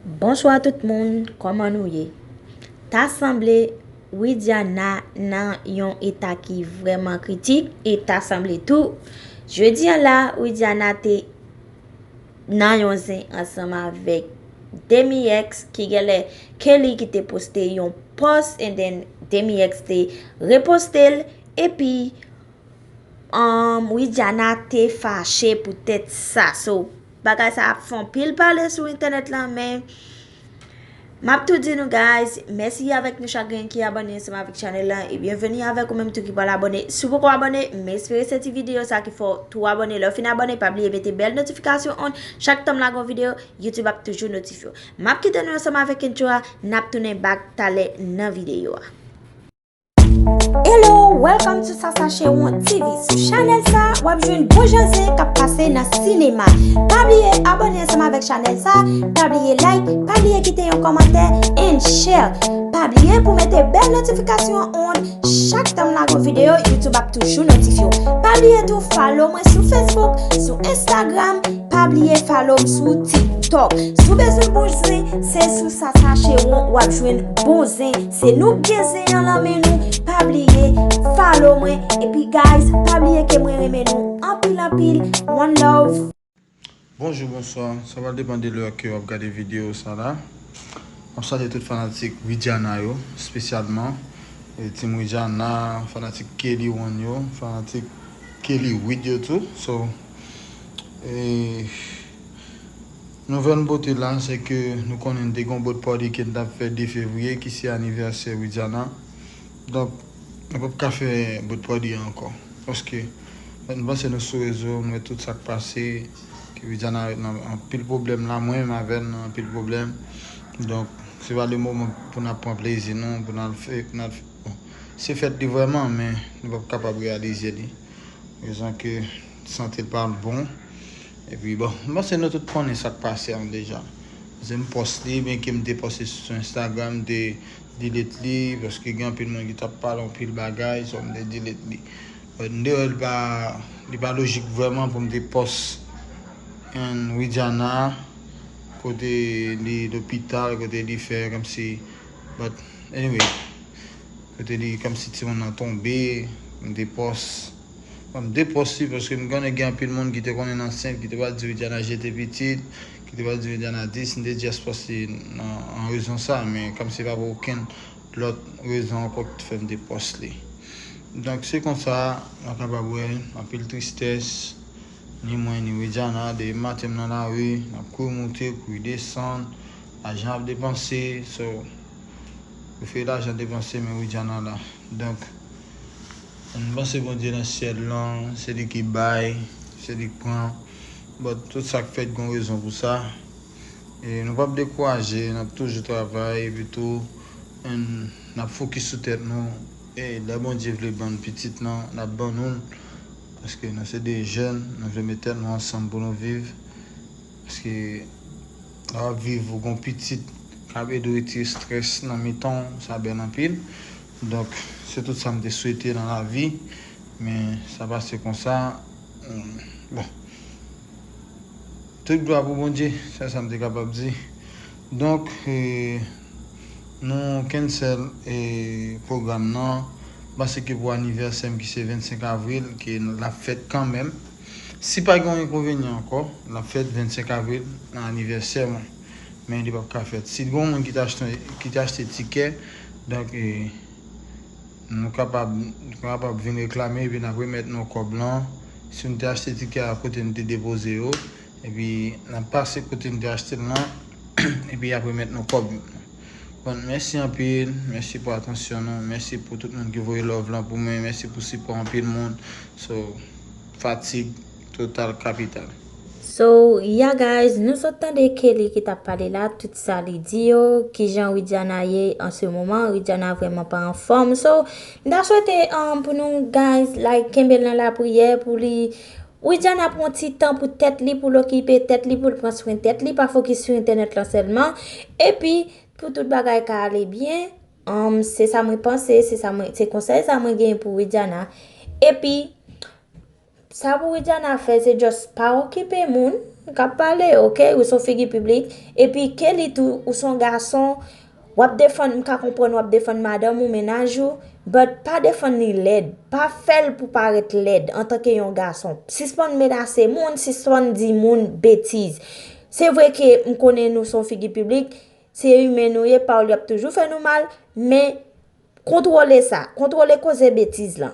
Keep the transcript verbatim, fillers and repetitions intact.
Bonswa tout moun, kòman nou ye? Ta sanble Widiana nan yon eta ki vrèman kritik e ta sanble tou jodi a la Widiana te nan yon zen ansanm avèk Demi X ki genlè Kelly ki te poste yon post and then Demi X te reposte l epi um, Widiana te fache poutèt sa. So, bagay sa ap fè anpil pale sou entènèt lan, men m ap tou di nou, guys, mèsi avèk nou chak grenn ki abòne ansanm avèk chanèl lan, e byenveni avèk ou menm tou ki pral abòne. Si w poko abòne, m espere se ti videyo sa ki fè w tou abòne. Lè w fin abòne, pa bliye mete bèl notifikasyon on. Chak tan m lage yon videyo, YouTube ap toujou notifye w. M ap kite nou ansanm avèk entwo a, n ap tounen back talè nan videyo a. Hello, welcome to Sasa Chewon T V. Sou chanèl sa, w ap jwenn bon jan zen k ap pase nan sinema. Pa bliye abòne ansanm avèk chanèl sa, pa bliye like, pa bliye kite yon kòmantè and share. Pa bliye pou mete bèl notifikasyon on, chak tan m lage yon videyo, YouTube ap toujou notifye w. Pa bliye tou follow mwen sou Facebook, sou Instagram, pa bliye follow m sou TikTok. Si w bezwen bon zen, se sou Sasa Chewon w ap jwenn bon zen. Se nou k gen zen an nan men nou. Pa bliye follow mwen. Epi guys, pa bliye ke mwen renmen nou anpil anpil. One love. Bonjou, bonswa. Sa va depann de lè ke w ap gade videyo sa la. M ap salye tout fanatik Widiana yo, espesyalman e, Team Widiana, fanatik Kelly One yo, fanatik Kelly Wid yo tou. So, e, nouvèl m pote la, se ke nou konnen n te gen yon boat party ke n t ap fè de fevriye, ki se anivèsè Widiana. Donk, nou p ap ka fè boat party a ankò. Paske, lè n panse nou sou rezo, n wè tout sa k pase, ke Widiana nan anpil pwoblèm la, mwen menm avè l nan anpil pwoblèm. Donk, se pa le moman pou n ap pran plezi nou, pou n al fè, pou n al fè, bon, se fèt li vrèman, men nou p ap kapab reyalize li. Rezon ke sante l pa bon. Epi bon, m panse nou tout konnen sa k pase an deja. Paske m pòs li, byenke m te pòs li sou Instagram, m te delete li, paske gen anpil moun ki t ap pale anpil bagay, so m te delete li. But m te wè li pa, li pa lojik vrèman pou m te pòs Widiana, kote li lopital, kote li fè kòmsi, but anyway, kote li kòmsi timoun nan tonbe, m te pòs. Bon, m te pòs li paske m konnen gen anpil moun ki te konnen ansent, ki te pral di Widiana jete pitit, ki te pral di Widiana dis, m te just pòs li nan, an rezon sa, men kòmsi pa pou okenn lòt rezon ankò ki t fè m te pòs li. Donk, se konsa, nou kapab wè, anpil tristès, ni mwen, ni Widiana, depi maten m nan lari, n ap kouri moute, kouri desann, lajan ap depanse, so, yo fè lajan depanse, men Widiana la. Donk, ann panse Bondye nan syèl lan, se li ki bay, se li k pran. But tout sa k fèt gon rezon pou sa. E nou p ap dekouraje, n ap toujou travay, epi tou, ann, n ap fokis sou tèt nou. E lè Bondye vle ban n pitit lan, l ap ban nou l. Paske nou se de jèn, nou vle met tèt nou ansanm pou nou viv. Paske lè w ap viv, ou gon pitit k ap ede w retire estrès nan mitan w, sa bèl anpil. Donk, se tout sa m te swete nan lavi, men sa pase konsa. Bon, tout glwa pou Bondye, se sa m te kapab di. Donk, e, nou cancel e, pwogram nan, m panse ke pou anivèsè m ki se vennsenk avril, ke l ap fèt kanmenm. Si pa gen yon enkonvenyan ankò, l ap fèt vennsenk avril nan anivèsè mwen. Men li p ap ka fèt. Si gen yon moun ki te achte, ki te achte tikè, donk, e, nou kapab, nou kapab vin reklame epi n ap remèt nou kòb lan. Si nou te achte tikè a kote nou te depoze yo, epi n ap pase kote nou te achte l lan, epi y ap remèt nou kòb yo. Bon, mèsi anpil, mèsi pou atansyon nou, mèsi pou tout moun ki voye love lan pou mwen, mèsi pou sipò anpil moun. So, fatig total kapital. So, yeah guys, nou sot tande Kelly ki t ap pale la, tout sa li di yo, kijan Widiana ye an se moman, Widiana vrèman pa anfòm. So, m ta swete um, pou nou guys, like, kenbe l nan lapriyè pou li. Widiana pran ti tan pou tèt li, pou l okipe tèt li, pou l pran swen tèt li, pa fokis sou entènèt lan sèlman. Epi, pou tout bagay ka ale byen, um, se sa mwen panse, se sa mwen, se konsèy sa mwen genyen pou Widiana. Epi, Sa pou Widiana fè, se just pa okipe moun k ap pale, oke? Ou se yon figi piblik. Epi Kelly tou, ou se yon gason, w ap defann, m ka konprann w ap defann madanm ou, mennaj ou, but pa defann li lèd. Pa fè l pou parèt lèd antanke yon gason. Sispann menase moun, sispann di moun betiz. Se vre ke m konnen nou se yon figi piblik, se imen nou ye, pawòl yo ap toujou fè nou mal, men kontwole sa, kontwole koze betiz lan.